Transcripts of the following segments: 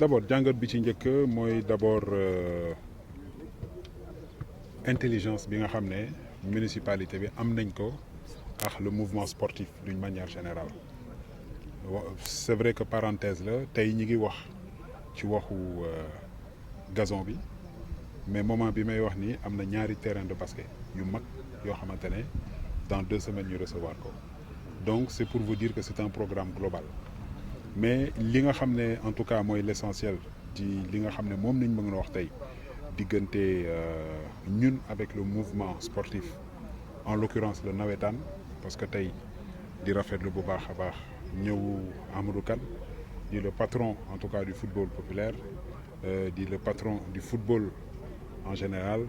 d'abord jàngat bi ci njëkk mooy d'abord intelligence bi nga xam ne municipalité bi am nañ ko ak le mouvement sportif d'une manière générale c'est vrai que parenthèse la tey ñi ngi wax ci waxu gazon bi mais moment bi may wax nii am na ñaari terrain de basket yu mag yoo xamante ne dans 2 semaines ñu recevoir ko donc c'est pour vous dire que c'est un programme global mais li nga xam ne en tout cas mooy l'essentiel ci li nga xam ne moom nañ mën a wax tey diggante ñun avec le mouvement sportif en l'occurrence le nawetaan parce que tey di rafetlu bu baax a baax ñëw Amadou Kane di le patron en tout cas du football populaire di le patron du football en général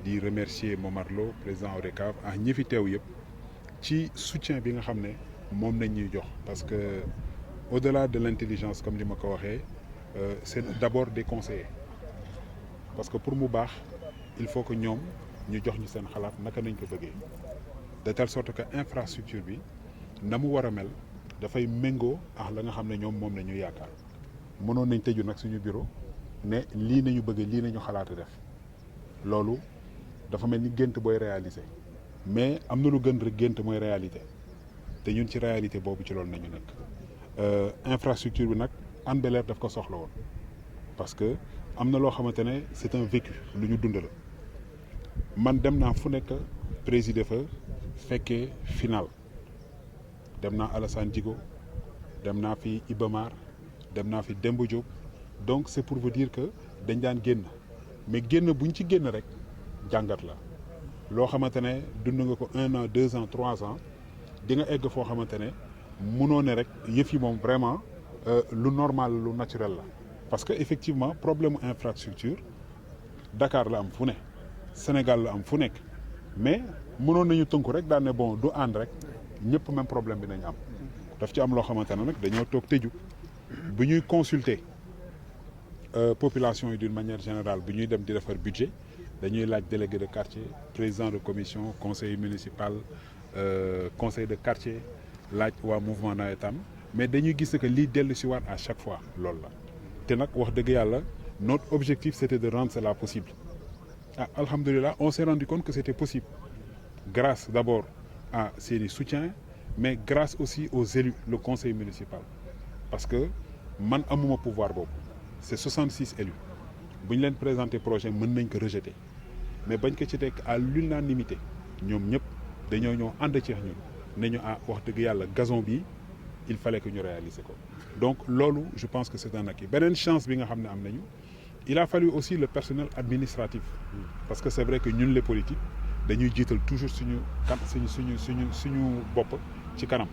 di remercier Momar Lo président ODCAV ak ñi fi teew yëpp ci soutien bi nga xam ne moom nañ ñuy jox parce que au-delà de l'intelligence comme ni ma ko waxee c'est d'abord des conseillers parce que pour mu baax il faut que ñoom ñu jox ñu seen xalaat naka nañ ko bëggee de telle sorte que infrastructure bi na mu war a mel dafay méngoo ak la nga xam ne ñoom moom la ñu yaakaar mënoon nañ tëju nag suñu bureau ne lii nañu bëgg lii nañu xalaat def loolu dafa mel ni gént booy réaliser mais am na lu gën rek gént mooy réalité te ñun ci réalité boobu ci loolu nañu nekk infrastructure bi nag Hann Bel-Air daf ko soxla woon parce que am na loo xamante ne c'est un vécu lu ñu dund la man dem naa fu nekk présider fa fekkee final dem naa Alassane Djigo dem naa fi Iba Mar dem naa fi Demba Diop donc c'est pour vous dire que dañ daan génn mais génn buñ ci génn rek jàngat la loo xamante ne dund nga ko 1 an 2 ans 3 ans di nga egg foo xamante ne mënoo ne rek yëf yi moom vraiment lu normal lu naturel la parce que effectivement problème infrastructure Dakar la am fu ne Sénégal la am fu nekk mais mënoon nañu tënku rek daan ne bon du ànd rek ñëpp même problème bi nañ am daf ci am loo xamante ne nag dañoo toog tëju bu ñuy consulter population yi d'une manière générale bu ñuy dem di defar budget dañuy laaj délégué de quartier président de commission conseil municipal conseil de quartier laaj waa mouvement nawetaan mais dañuy gis que lii dellu si waat à chaque fois loolu la te nag wax dëgg yàlla notre objectif c'était de rendre cela possible alhamdulillah on s'est rendu compte que c'était possible grâce d'abord à seeni soutien mais grâce aussi aux élus le conseil municipal parce que man amuma pouvoir boobu c'est 66 élus bu ñu leen présenter projet mën nañ ko rejeter mais bañ ko ci teg à l'unanimité ñoom ñëpp dañoo ñëw ànd ci ñun ne ñu wax dëgg yàlla gazon bi il fallait que ñu réaliser ko donc loolu je pense que c'est un acquis beneen chance bi nga xam ne am nañu il a fallu aussi le personnel administratif parce que c'est vrai que ñun les politiques dañuy jiital toujours suñu bopp ci kanam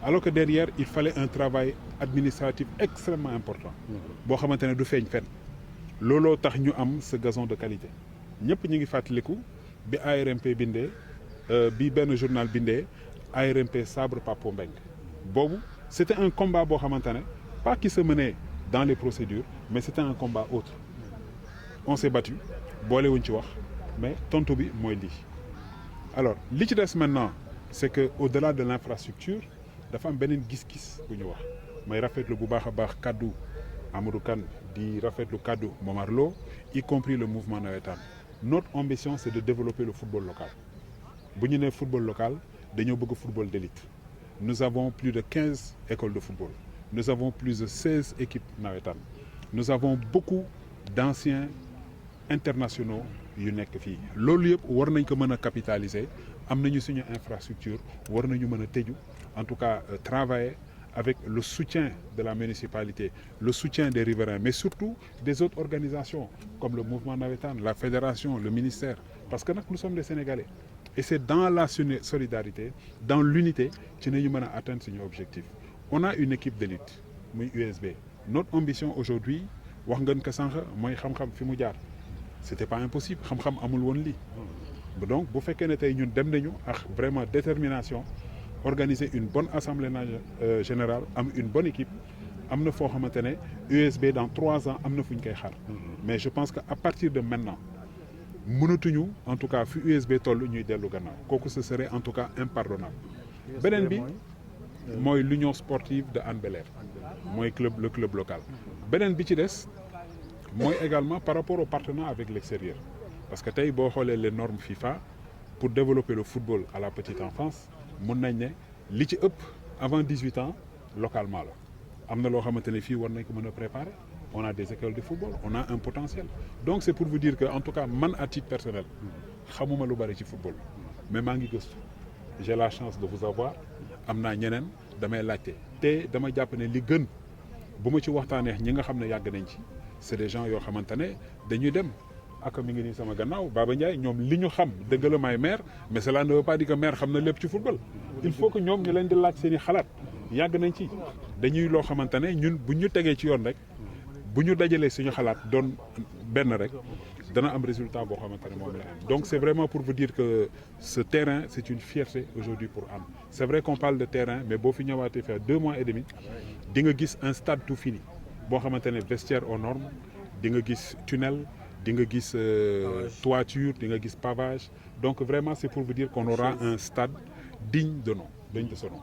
alors que derrière il fallait un travail administratif extrêmement important boo xamante ne du feeñ fenn looloo tax ñu am ce gazon de qualité ñëpp ñu ngi fàttaliku bi ARMP bindee bi benn journal bindee ARMP sabre Babacar Mbengue boobu c'était un combat boo xamante ne pas qui se menait dans les procédures mais c'était un combat autre on s'est battu boolewuñ ci wax mais tontu bi mooy lii alors li ci des maintenant c'est que au-delà de l'infrastructure dafa am beneen gis-gis bu ñu wax may rafetlu bu baax a baax kaddu Amadou Kane di rafetlu kaddu Momar Lo y compris le mouvement nawetaan notre ambition c'est de développer le football local bu ñu nee football local dañoo bëgg football d'élite nous avons plus de 15 écoles de football nous avons plus de 16 équipes nawetaan nous avons beaucoup d'anciens internationaux yu nekk fii loolu yëpp war nañ ko mën a capitaliser am nañu suñu infrastructure war nañu mën a tëju en tout cas travailler avec le soutien de la municipalité le soutien des riverains mais surtout des autres organisations comme le mouvement nawetaan la fédération le ministère parce que nag nous sommes des Sénégalais et c'est dans la solidarité dans l'unité ci nañu mën a atteindre suñu objectif on a une équipe d'élite muy USB notre ambition aujourd'hui wax ngeen ko sànq mooy xam-xam fi mu jaar c'était pas impossible xam-xam amul woon lii donc bu fekkee ne tey ñun dem nañu ak vraiment détermination organiser une bonne assemblée générale am une bonne équipe am na foo xamante ne USB dans 3 ans am na fu ñu koy xaar mais je pense que à partir de maintenant mënatuñu en tout cas fi USB toll ñuy dellu gannaaw kooku ce serait en tout cas impardonnable beneen bi mooy l'union sportive de Hann Bel-Air mooy le club local beneen bi ci des mooy également par rapport au partenariat avec l'extérieur parce que tey boo xoolee les normes FIFA pour développer le football à la petite enfance mun nañ ne li ci ëpp avant 18 ans localement la am na loo xamante ne fii war nañ ko mën a préparer on a des écoles de football on a un potentiel donc c'est pour vous dire que en tout cas man à titre personnel xamuma lu bari ci football mais maa ngi gëstu j'ai la chance de vous avoir am naa ñeneen damay laajte te dama jàpp ne li gën bu ma ci waxtaanee ñi nga xam ne yàgg nañ ci c'est des gens yoo xamante ne dañuy dem ak mi ngi nii sama gannaaw Baba Ndiaye ñoom li ñu xam dëgg la may maire mais cela ne veut pas dire que maire xam na lépp ci football il faut que ñoom ñu leen di laaj seen i xalaat yàgg nañ ci dañuy loo xamante ne ñun bu ñu tegee ci yoon rek bu ñu dajalee suñu xalaat doon benn rek dana am résultat boo xamante ne moom la am donc c'est vraiment pour vous dire que ce terrain c'est une fierté aujourd'hui pour Hann c'est vrai qu'on parle de terrain mais boo fi ñëwaatee faire 2 mois et demi di nga gis un stade tout fini boo xamante ne vestiaire aux normes di nga gis tunnel di nga gis toiture di nga gis pavage donc vraiment c'est pour vous dire qu'on aura un stade digne de ce nom.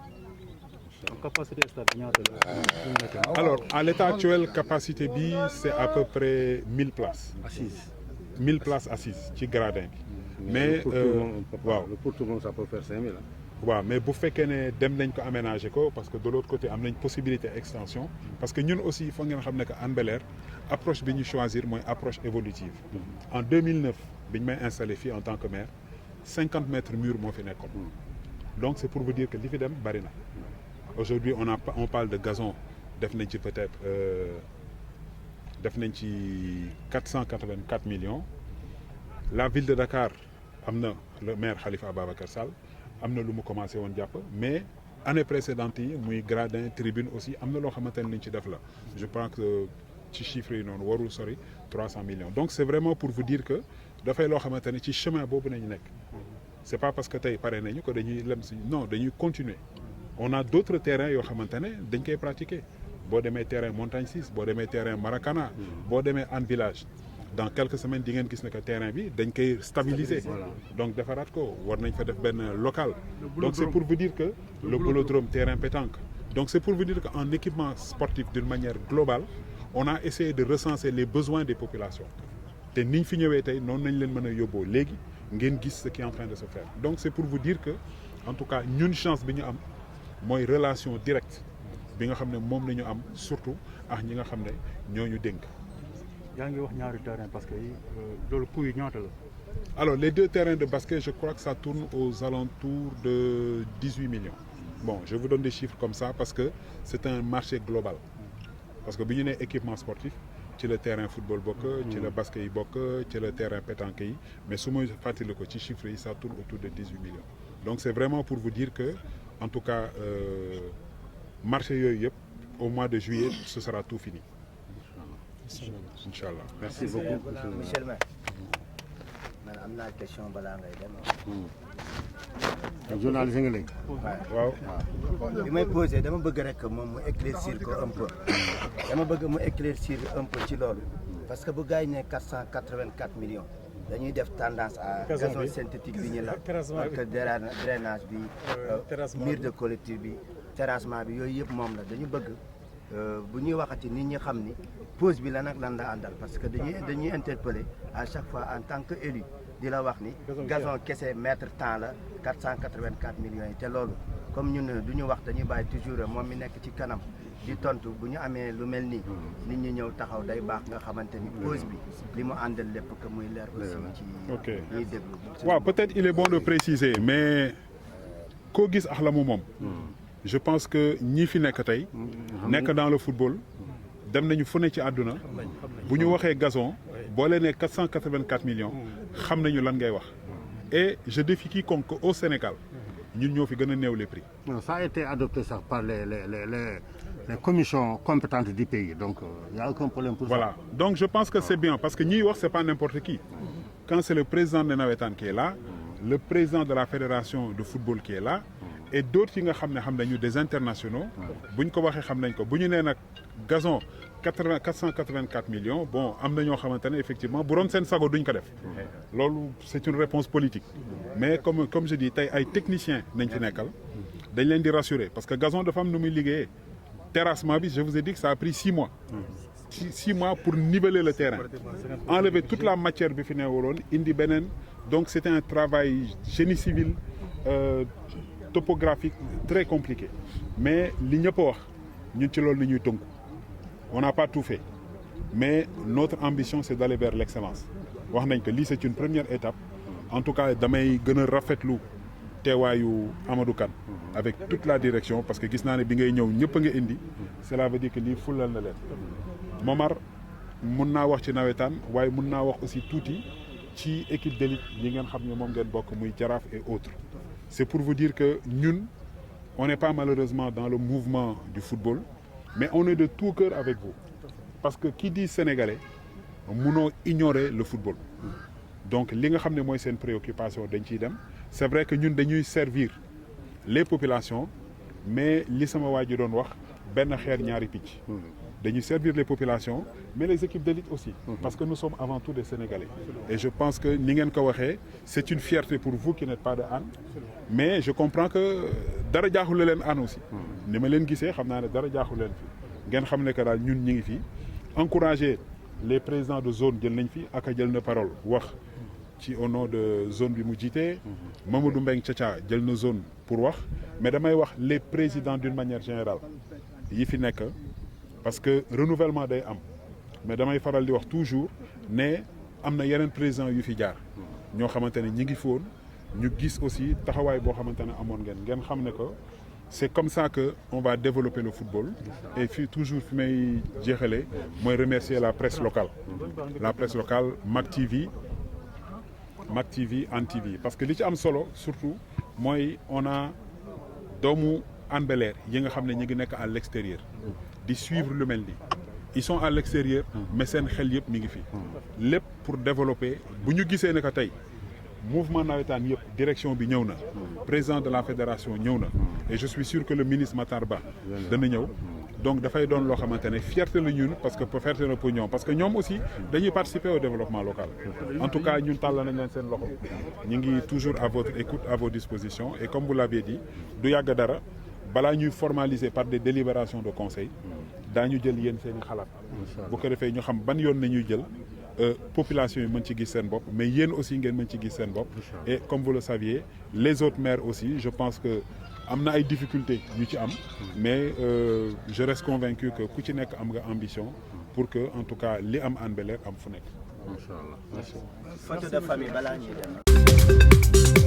Capacité stade ñaata la. Alors à l'état actuel capacité bi c'est à peu près 1000 places. Assises. 1000 places assises ci gradin bi. mais waaw le pour tout le monde ça peut faire 5000. waaw mais bu fekkee ne dem nañ ko aménager ko parce que de l'autre côté am nañ possibilité extension parce que ñun aussi il faut ngeen xam ne que Hann Bel-Air approche bi ñu choisir mooy approche évolutive. En 2009 bi ñu may installé fii en tant que maire 50 mètres mur moo fi nekkoon. donc c'est pour vous dire que li fi dem bari na. Aujourd'hui on parle de gazon def nañ ci peut-être def nañ ci 484 millions la ville de Dakar am na le maire Khalifa Babacar Sall am na lu mu commencé woon jàpp mais année précédente yi muy gradin tribune aussi am na loo xamante ne liñ ci def la je pense que ci chiffres yi noonu warul sori 300 millions donc c'est vraiment pour vous dire que dafay loo xamante ne ci chemin boobu nañu nekk c'est pas parce que tey pare nañu que dañuy lem si non dañuy continuer on a d'autres terrains yoo xamante ne dañ koy pratiquer boo demee terrain Montagne 6 boo demee terrain Maracana boo demee Hann Village dans quelques semaines di ngeen gis ne que terrain bi dañ koy stabiliser donc defaraat ko war nañ fa def benn local donc c'est pour vous dire que le boulodrome terrain pétanque donc c'est pour vous dire que en équipement sportif d'une manière globale on a essayé de recenser les besoins des populations te niñ fi ñëwee tey noonu nañ leen mën a yóbboo léegi ngeen gis ce qui est en train de se faire donc c'est pour vous dire que en tout cas ñun chance bi ñu am mooy relation directe bi nga xam ne moom la ñu am surtout ak ñi nga xam ne ñoo ñu dénk. yaa ngi wax ñaari terrain parce que loolu coût yi ñaata la. alors les 2 terrains de basket je crois que ça tourne aux alentours de 18 millions. bon je vous donne des chiffres comme ça parce que c'est un marché global parce que bu ñu nee équipement sportif ci le terrain football bokk. ci le basket yi bokk ci le terrain pétanque yi mais su ma fàttali ko ci chiffres yi ça tourne autour de 18 millions donc c'est vraiment pour vous dire que en tout cas marché yooyu yëpp au mois de juillet ce sera tout fini. Inch'Allah. Merci beaucoup. Monsieur le maire. man am naa question balaa ngay dem. journaliste nga léegi. waaw. bi may posé dama bëgg rek moom mu éclaircir ko un peu. dama bëgg mu éclaircir un peu ci loolu. parce que bu gars yi ne 484 millions. dañuy def tendance à gazon synthétique bi ñu la. parce que drainage bi. mur de collectif bi. terrassement bi yooyu yëpp moom la dañu bëgg. bu ñuy waxati nit ñi xam ni pause bi la nag lan la àndal parce que dañuy interpeller à chaque fois en tant que élu di la wax ni gazon kese mètre temps la 484 millions yi te loolu comme ñun du ñu wax dañuy bàyyi toujours moom mi nekk ci kanam di tontu bu ñu amee lu mel nii nit ñi ñëw taxaw day baax nga xamante ni pause bi li mu àndal lépp que muy leer aussi ci ñuy déglu. waaw peut-être il est bon de préciser mais koo gis ak la mu moom. je pense que ñi fi nekk tey nekk dans le football dem nañu fu ne ci àdduna bu ñu waxee gazon boo leen nee 484 millions xam nañu lan ngay wax et je défie quiconque au Sénégal ñun ñoo fi gën a néew les prix. non ça a été adopté sax par les commissions compétentes du pays donc il y a aucun problème pour ça. Voilà donc je pense que c'est bien parce que ñiy wax c'est pas n'importe qui quand c'est le président de navétane qui est là le président de la fédération de football qui est là. et d'autres yi nga xam ne xam nañu des internationaux buñ ko waxee xam nañ ko bu ñu nee nag gazon 484 millions bon am na ñoo xamante ne effectivement bu doon seen sago duñ ko def loolu c'est une réponse politique mais comme je dis tey ay techniciens nañ fi nekkal dañ leen di rassurer parce que gazon dafa am nu muy liggéeyee terrassement bi je vous ai dit que ça a pris 6 mois 6 mois pour niveler le terrain enlever toute la matière bi fi neewuloon indi beneen donc c'était un travail génie civil topographique très compliqué mais li ñëpp a wax ñun ci loolu la ñuy tënku on n'a pas tout fait mais notre ambition c'est d'aller vers l'excellence wax nañ que lii c'est une première étape en tout cas damay gën a rafetlu teewaayu Amadou Kane avec toute la direction parce que gis naa ne bi ngay ñëw ñëpp a nga indi cela veut dire que lii fulal na leen Momar mun naa wax ci nawetaan waaye mun naa wax aussi tuuti ci équipe d'élite yi ngeen xam ne moom ngeen bokk muy Jaraaf et autres c'est pour vous dire que ñun on n'est pas malheureusement dans le mouvement du football mais on est de tout cœur avec vous parce que qui dit sénégalais munoo ignorer le football donc li nga xam ne mooy seen préoccupation dañ ciy dem c'est vrai que ñun dañuy servir les populations mais li sama waa ji doon wax benn xeer ñaari picc dañuy servir les populations mais les équipes d'élite aussi parce que nous sommes avant tout des Sénégalais et je pense que ni ngeen ko waxee c'est une fierté pour vous qui n'êtes pas de Hann mais je comprends que dara jaaxul leen Hann aussi ni ma leen gisee xam naa ne dara jaaxul leen fi ngeen xam ne que daal ñun ñi ngi fi encourager les présidents de zone jël nañ fi ak a jël na parole wax ci au nom de zone bi mu jiitee Mamadou Mbengue Tchacha jël na zone pour wax mais damay wax les présidents d'une manière générale yi fi nekk parce que renouvellement day am mais damay faral di wax toujours ne am na yeneen présidents yu fi jaar ñoo xamante ne ñi ngi foon ñu gis aussi taxawaay boo xamante ne amoon ngeen xam ne que c'est comme ça que on va développer le football et fii toujours fi may jeexale mooy remercier la presse locale Mak TV Hann TV parce que li ci am solo surtout mooy on a doomu Hann Bel-Air yi nga xam ne ñu ngi nekk à l'extérieur di suivre lu mel ni ils sont à l'extérieur mais seen xel yëpp mi ngi fi lépp pour développer bu ñu gisee ne que tey mouvement nawetaan yëpp direction bi ñëw na président de la fédération ñëw na et je suis sûr que le ministre Matar Ba dana ñëw donc dafay doon loo xamante ne fierté la ñun parce que fierté la pour ñoom parce que ñoom aussi dañuy participer au développement local en tout cas ñun tàllal nañ leen seen loxo ñu ngi toujours à votre écoute à vos dispositions et comme vous l'avez dit du yàgg dara balaa ñuy formaliser par des délibérations de conseil daañu jël yéen seen i xalaat bu ko defee ñu xam ban yoon na ñuy jël population yi mën ci gis seen bopp mais yéen aussi ngeen mën ci gis seen bopp et comme vous le saviez les autres maires aussi je pense que am na ay difficultés yu ci am mais je reste convaincu que ku ci nekk am nga ambition pour que en tout cas li am Hann Bel-Air am fu nekk. Inch'Allah. Photo de famille balaa ñuy dem.